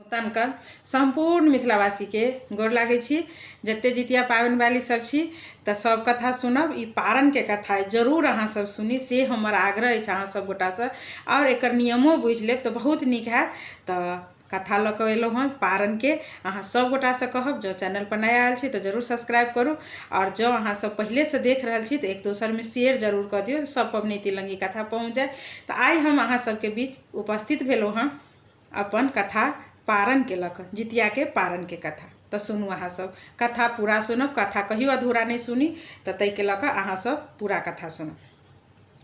नूतनके सम्पूर्ण मिथिलावासीके गोर लागै छी। जते जितिया पाबनि वाली सब छी तऽ सब कथा सुनब। ई पारनके कथा अइ, जरूर अहाँ सब सुनी, से हमर आग्रह अछि अहाँ सब गोटासँ। आओर एकर नियमो बुझि लेब तऽ बहुत नीक हैत। तऽ कथा लऽ कऽ एलहुँ हँ पारनके। अहाँ सब गोटासँ कहब, जँ चैनलपर नया आयल छी तऽ जरूर सब्सक्राइब करू, आओर जँ अहाँ सब पहिलेसँ देख रहल छी तऽ एक दोसरमे शेयर जरूर कऽ दियौ, सब पबनैती लग ई कथा पहुँच जाय। तऽ आइ हम अहाँ सबके बीच उपस्थित भेलहुँ हँ अपन कथा पारनके लऽ कऽ, जितियाके पारनके कथा। तऽ सुनू, अहाँ सब कथा पूरा सुनब, कथा कहियो अधूरा नहि सुनी। तऽ ताहिके लऽ कऽ अहाँ सब पूरा कथा सुनू।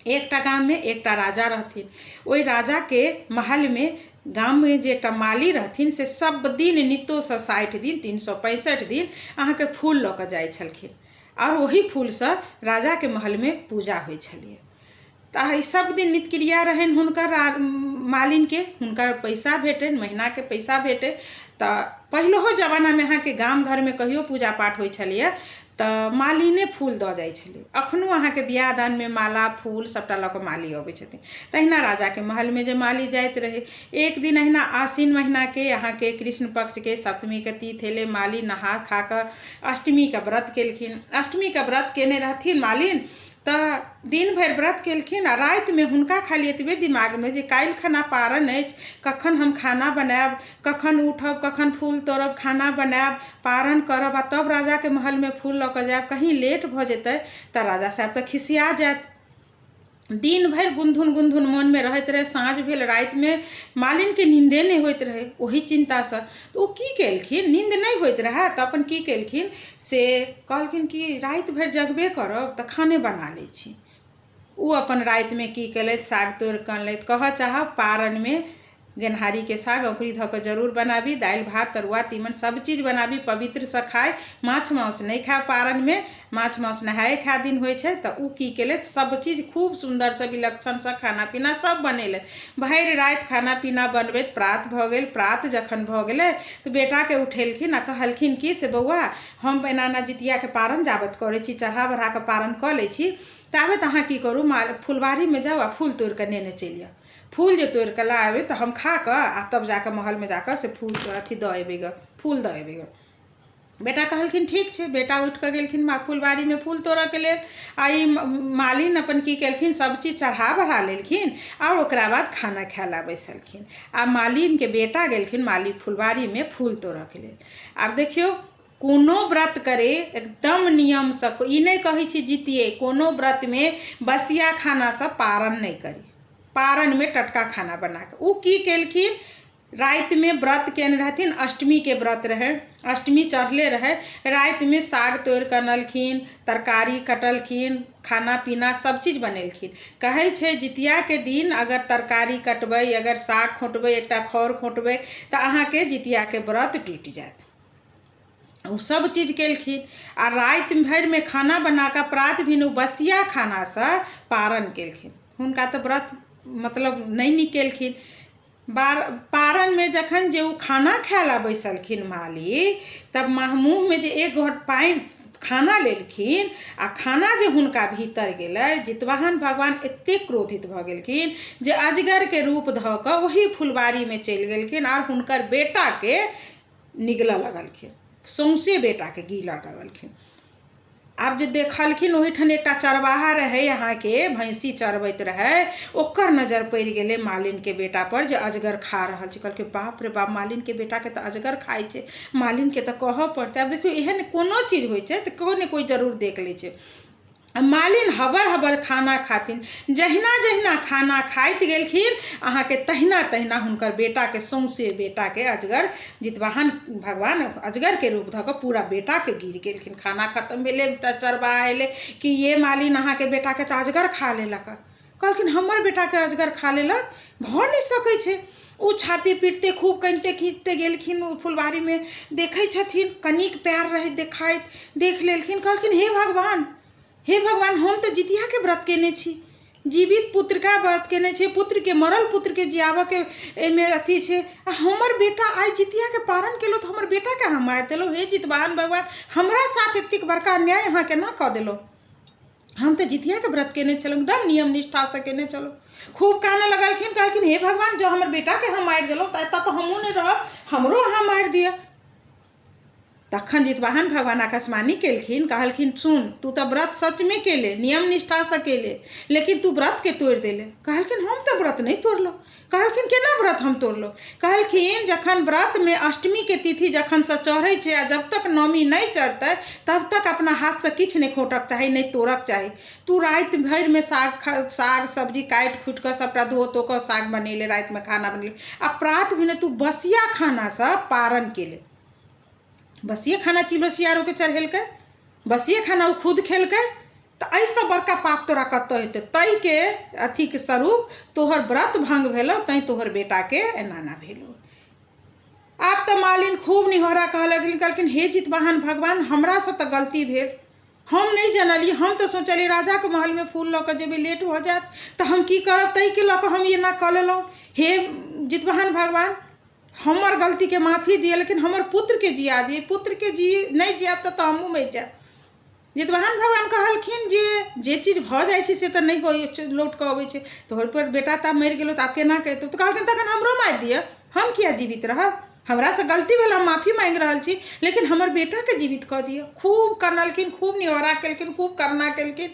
एकटा गाममे एकटा राजा रहथिन। ओहि राजाके महलमे गाममे जे एकटा माली रहथिन से सब दिन नित्योसँ 60 दिन 365 दिन अहाँके फूल लऽ कऽ जाइ छलखिन, आओर ओही फूलसँ राजाके महलमे पूजा होइ छलैए। तऽ ई सब दिन नित्यक्रिया रहनि हुनकर मालिनके। हुनकर पैसा भेटनि, महीनाके पैसा भेटै। तऽ पहिलहो जमानामे अहाँके गाम घरमे कहियो पूजा पाठ होइ छलैए तऽ मालिने फूल दऽ जाइ छलै। अखनो अहाँके बियाह दानमे माला फूल सबटा लऽ कऽ माली अबै छथिन, तहिना राजाके महलमे जे माली जाइत रहै। एक दिन अहिना आश्विन महीनाके अहाँके कृष्ण पक्षके सप्तमीके तिथि एलै। माली नहा खा कऽ अष्टमीके व्रत केलखिन। अष्टमीके व्रत केने रहथिन मालिन, तऽ दिन भरि व्रत केलखिन आ रातिमे हुनका खाली एतबे दिमागमे जे काल्हि खना पारन अछि, कखन हम खाना बनायब, कखन उठब, कखन फूल तोड़ब, खाना बनायब, पारन करब आ तब राजाके महलमे फूल लऽ कऽ जायब। कहीं लेट भऽ जेतै तऽ राजा साहेब तऽ खिसिया जायत। दिन भरि गुनधुन गुनधुन मोनमे रहैत रहै। साँझ भेल, रातिमे मालिनके नीन्दे नहि होइत रहै ओही चिन्तासँ। तऽ ओ की केलखिन, नीन्द नहि होइत रहए तऽ अपन की केलखिन से कहलखिन कि राति भरि जगबे करब तऽ खाने बना लै छी। ओ अपन रातिमे की केलथि, साग तोड़ि कऽ अनलथि। कहऽ चाहब, पारनमे गेनहारीके साग औंकुरी धऽ कऽ जरूर बनाबी, दालि भात तरुआ तीमन सब चीज बनाबी, पवित्रसँ खाइ, माछ माउस नहि खायब पारनमे। माछ माउस नहाए खाए दिन होइ छै। तऽ ओ की केलथि, सब चीज खूब सुन्दरसँ विलक्षणसँ खाना पीना सब बनेलथि। भरि राति खाना पीना बनबैत प्रात भऽ गेल। प्रात जखन भऽ गेलै तऽ बेटाके उठेलखिन आ कहलखिन कि से बौआ, हम एना एना जितियाके पारन जाबत करै छी, चढ़ा बढ़ा कऽ पारन कऽ लै छी, ताबत अहाँ की करू, माल फुलबारीमे जाउ आ फूल तोड़ि कऽ नेने चलि आउ। फूल जे तोड़ि कऽ लऽ एबै तऽ हम खा कऽ आ तब जा कऽ महलमे जा कऽ से फूल अथी दऽ एबै गऽ, फूल दऽ एबै गऽ। बेटा कहलखिन ठीक छै। बेटा उठि कऽ गेलखिन फुलबारीमे फूल तोड़ऽके लेल, आ ई मालिन अपन की केलखिन, सब चीज चढ़ा बढ़ा लेलखिन आओर ओकरा बाद खाना खाय लए बैसलखिन। आ मालिनके बेटा गेलखिन माली फुलबारीमे फूल तोड़ऽके लेल। आब देखियौ, कोनो व्रत करे एकदम नियमसँ, ई नहि कहै छी जितिये, कोनो व्रतमे बसिया खानासँ पारन नहि करी, पारनमे टटका खाना बना कऽ। ओ की केलखिन, रातिमे व्रत केने रहथिन, अष्टमीके व्रत रहै, अष्टमी चढ़ले रहै। रातिमे साग तोड़ि कऽ अनलखिन, तरकारी कटलखिन, खाना पीना सब चीज बनेलखिन। कहै छै जितियाके दिन अगर तरकारी कटबै, अगर साग खोँटबै, एकटा खर खोँटबै तऽ अहाँके जितियाके व्रत टूटि जायत। ओ सब चीज केलखिन आ राति भरिमे खाना बना कऽ प्रात भिनु बसिया खानासँ पारन केलखिन। हुनका तऽ व्रत मतलब नहि नीक केलखिन। बार पारनमे जखन जे ओ खाना खाय लए बैसलखिन माली, तब मुँहमे जे एक घोंट पानि खाना लेलखिन आ खाना जे हुनका भीतर गेलै, जितवाहन भगवान एतेक क्रोधित भऽ गेलखिन जे अजगरके रूप धऽ कऽ ओही फुलबारीमे चलि गेलखिन आर हुनकर बेटाके निगलऽ लगलखिन, सौँसे बेटाके गीलऽ लगलखिन। आब जे देखलखिन, ओहिठाम एकटा चरवाहा रहै अहाँके, भैँसी चरबैत रहै, ओकर नजर पड़ि गेलै मालिनके बेटापर जे अजगर खा रहल छै। कहलकै बाप रे बाप, मालिनके बेटाके तऽ अजगर खाइ छै, मालिनके तऽ कहऽ पड़तै। आब देखियौ, एहन कोनो चीज होइ छै तऽ कोइ ने कोइ जरूर देख लै छै। आ मालिन हबर हबर खाना खाथिन, जहिना जहिना खाना खाइत गेलखिन अहाँके, तहिना तहिना हुनकर बेटाके, सौँसे बेटाके अजगर, जितवाहन भगवान अजगरके रूप धऽ कऽ पूरा बेटाके गीर गेलखिन। खाना खतम भेलै तऽ चरवाहा अयलै कि ये मालिन, अहाँके बेटाके तऽ अजगर खा लेलक। कहलखिन हमर बेटाके अजगर खा लेलक? भऽ नहि सकै छै। ओ छाती पीटते खूब कनिते खींचते गेलखिन। ओ फुलबारीमे देखै छथिन, कनिक पैर रहै देखाइत, देख लेलखिन। कहलखिन हे भगवान, हे भगवान, हम तऽ जितियाके व्रत केने छी, जीवित पुत्रका व्रत केने छी, पुत्रके, मरल पुत्रके जियाबऽके एहिमे अथी छै, आ हमर बेटा आइ जितियाके पारण केलहुँ तऽ हमर बेटाके अहाँ मारि देलहुँ। हे जितवाहन भगवान, हमरा साथ एतेक बड़का अन्याय अहाँ केना कऽ देलहुँ? हम तऽ जितियाके व्रत केने छलहुँ, एकदम नियम निष्ठासँ केने छलहुँ। खूब कानऽ लगलखिन, कहलखिन हे भगवान, जँ हमर बेटाके अहाँ मारि देलहुँ तऽ एतऽ तऽ हमहूँ नहि रहब, हमरो अहाँ मारि दिअ। तखन जितवाहन भगवान आकाशवाणी केलखिन, कहलखिन सुन, तू तऽ व्रत सचमे केले, नियम निष्ठासँ केले, लेकिन तू व्रतके तोड़ि देले। कहलखिन हम तऽ व्रत नहि तोड़लहुँ। कहलखिन केना व्रत हम तोड़लहुँ? कहलखिन जखन व्रतमे अष्टमीके तिथि जखनसँ चढ़ै छै आ जब तक नवमी नहि चढ़तै तब तक अपना हाथसँ किछु नहि खोँटक चाही, नहि तोड़क चाही। तू राति भरिमे साग साग सब्जी काटि खूटिकऽ सभटा धो धो कऽ साग बनेले, रातिमे खाना बनेले आ प्रात भेने तू बसिया खानासँ पारन केले। बसिए खाना चिलो सियारोके चढ़ेलकै, बसिए खाना ओ खुद खेलकै, तऽ एहिसँ बड़का पाप तोरा कतऽ हेतै? ताहिके अथीके स्वरूप तोहर व्रत भङ्ग भेलौ, तैँ तोहर बेटाके एना एना भेलौ। आब तऽ मालिन खूब निहोरा कहऽ लगलखिन, कहलखिन हे जितवाहन भगवान, हमरासँ तऽ गलती भेल, हम नहि जनलियै, हम तऽ सोचलियै राजाके महलमे फूल लऽ कऽ जेबै, लेट भऽ जायत तऽ हम की करब, ताहिके लऽ कऽ हम एना कऽ लेलहुँ। हे जितवाहन भगवान, हमर गलतीके माफी दिअ, लेकिन हमर पुत्रके जिया दिअ, पुत्रके जी नहि जियाएब तऽ हमहूँ मरि जायब। जितवाहन भगवान कहलखिन जे जे चीज भऽ जाइ छै से तऽ नहि होइ छै, लौट कऽ अबै छै, तोहर पर बेटा तऽ आब मरि गेलौ तऽ आब केना कऽ एतौ? तऽ कहलखिन तखन हमरो मारि दिअ, हम किया जीवित रहब? हमरासँ गलती भेल, हम माफी माँगि रहल छी, लेकिन हमर बेटाके जीवित कऽ दिअ। खूब कनलखिन, खूब निहोरा केलखिन, खूब करुणा केलखिन,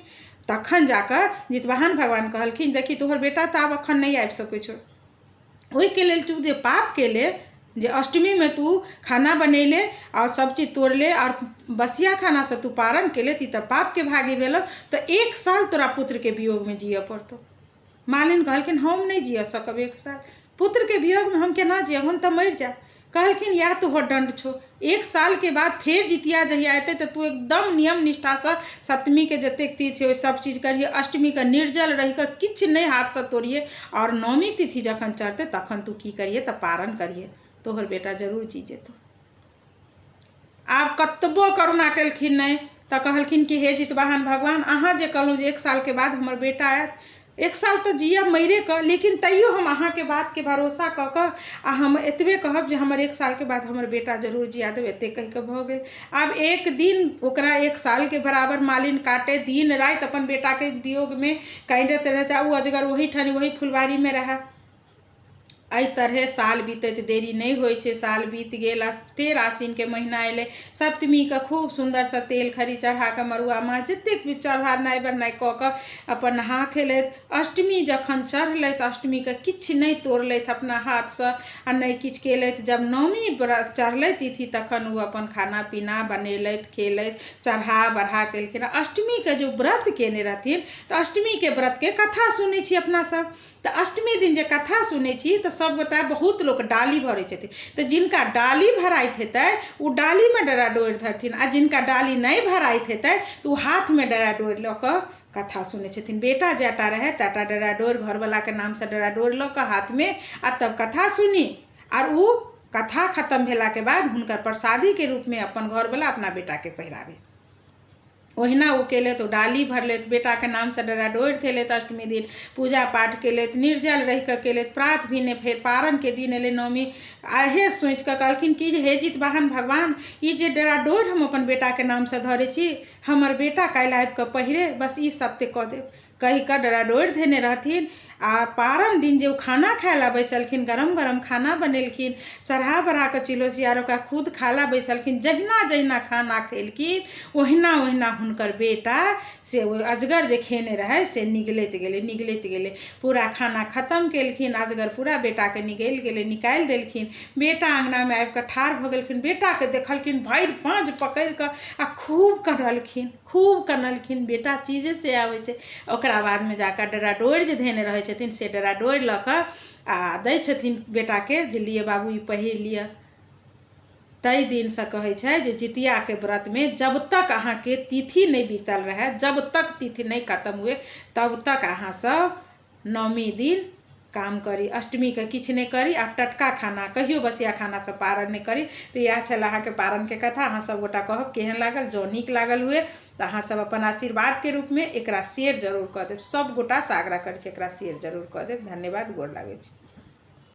तखन जा कऽ जितवाहन भगवान कहलखिन देखी तोहर बेटा तऽ आब एखन नहि आबि सकै छौ, ओहिके लेल तू जे पाप केले, जे अष्टमीमे तू खाना बनेले आओर सब चीज तोड़ले आओर बसिया खानासँ तू पारण केले, तऽ ई तऽ पापके भागी भेलौ, तऽ एक साल तोरा पुत्रके वियोगमे जिअ पड़तौ। मालिन कहलखिन हम नहि जिअ सकब एक साल, पुत्रके वियोगमे हम केना जियब, हम तऽ मरि जायब। कहलखिन इएह तोहर दण्ड छौ, एक सालके बाद फेर जितिया जहिया एतै तऽ तू एकदम नियम निष्ठासँ सप्तमीके जतेक तिथि छै ओहि सब चीज करिहे, अष्टमीके निर्जल रहिकऽ किछु नहि हाथसँ तोड़िहे आओर नवमी तिथि जखन चढ़तै तखन तू की करिहे तऽ पारण करिहे, तोहर बेटा जरूर जी जेतौ। आब कतबो करुणा केलखिन नहि, तऽ कहलखिन कि हे जितवाहन भगवान, अहाँ जे कहलहुँ जे एक सालके बाद हमर बेटा आयत, एक साल तऽ जियब मरिए कऽ, लेकिन तैयो हम अहाँके बातके भरोसा कऽ कऽ आ हम एतबे कहब जे हमर एक सालके बाद हमर बेटा जरूर जिया देब, एतेक कहि कऽ भऽ गेल। आब एक दिन ओकरा एक सालके बराबर मालिन काटय, दिन राति अपन बेटाके वियोगमे कानैत रहैत आ ओ अजगर ओहीठाम ओही फुलवारीमे रहए। एहि तरहे साल बीतैत देरी नहि होइ छै। साल बीत गेल आ फेर आसिनके महीना अयलै। सप्तमीके खूब सुन्दरसँ तेल खरी चढ़ा कऽ मड़ुआ माछ जतेक भी चढ़ेनाइ बढ़नाइ कऽ कऽ अपन नहा खेलथि। अष्टमी जखन चढ़लै तऽ अष्टमीके किछु नहि तोड़लथि अपना हाथसँ आ नहि किछु केलथि। जब नवमी चढ़लै तिथि तखन ओ अपन खाना पीना बनेलथि, खेलथि, चढ़ा बढ़ा केलखिन। अष्टमीके जे व्रत केने रहथिन तऽ अष्टमीके व्रतके कथा सुनै छी अपना सब, तऽ अष्टमी दिन जे कथा सुनै छी तऽ सभगोटा बहुत लोक डाली भरै छथिन, तऽ जिनका डाली भराइत हेतै ओ डालीमे डरा डोरि धरथिन आ जिनका डाली नहि भराइत हेतै तऽ ओ हाथमे डरा डोरि लऽ कऽ कथा सुनै छथिन। बेटा जएटा रहै तएटा डरा डोरि घरवलाके नामसँ डरा डोरि लऽ कऽ हाथमे आ तब कथा सुनी आर ओ कथा खतम भेलाके बाद हुनकर प्रसादीके रूपमे अपन घरवला अपना बेटाके पहिराबै। ओहिना ओ केलथि, ओ डाली भरलथि, बेटाके नामसँ डराडोरि थेलथि, अष्टमी दिन पूजा पाठ केलथि, निर्जल रहि कऽ केलथि। प्रात भेने फेर पारणके दिन एलै नवमी, इएह सोचि कऽ कहलखिन कि हे जितवाहन भगवान, ई जे डराडोरि हम अपन बेटाके नामसँ धरै छी, हमर बेटा काल्हि आबि कऽ पहिरे, बस ई सत्य कऽ देब कहि कऽ डराडोरि धेने रहथिन। आ पारण दिन जे ओ खाना खाय लए बैसलखिन, गरम गरम खाना बनेलखिन, चढ़ा बढ़ा कऽ चिलो सियार ओकरा खुद खाय लए बैसलखिन, जहिना जहिना खाना खेलखिन ओहिना ओहिना हुनकर बेटा से ओ अजगर जे खेने रहै से निगलैत गेलै, निगलैत गेलै, पूरा खाना खतम केलखिन, अजगर पूरा बेटाके निगलि गेलै, निकालि देलखिन। बेटा अङ्गनामे आबि कऽ ठाढ़ भऽ गेलखिन, बेटाके देखलखिन, भरि पाँज पकड़ि कऽ आ खूब कनलखिन, खूब कनलखिन। बेटा चीजे से आबै छै। ओकरा बादमे जाकऽ डराडोरि जे धेने रहै छथिन से डराडोरि लऽ कऽ आ दै छथिन बेटाके जे लिअ बाबू ई पहिर लिअ। ताहि दिनसँ कहै छै जे जितियाके व्रतमे जब तक अहाँके तिथि नहि बीतल रहए, जब तक तिथि नहि खतम हुए तब तक अहाँ सब नवमी दिन काम करी, अष्टमीके किछु नहि करी आ टटका खाना कहियो बसिया खानासँ पारण नहि करी। तऽ इएह छल अहाँके पारणके कथा। अहाँ सभगोटा कहब केहन लागल। जँ नीक लागल हुए तऽ अहाँ सब अपन आशीर्वादके रूपमे एकरा शेयर जरूर कऽ देब। सभगोटासँ आग्रह करै छी एकरा शेयर जरूर कऽ देब। धन्यवाद, गोर लागै छी।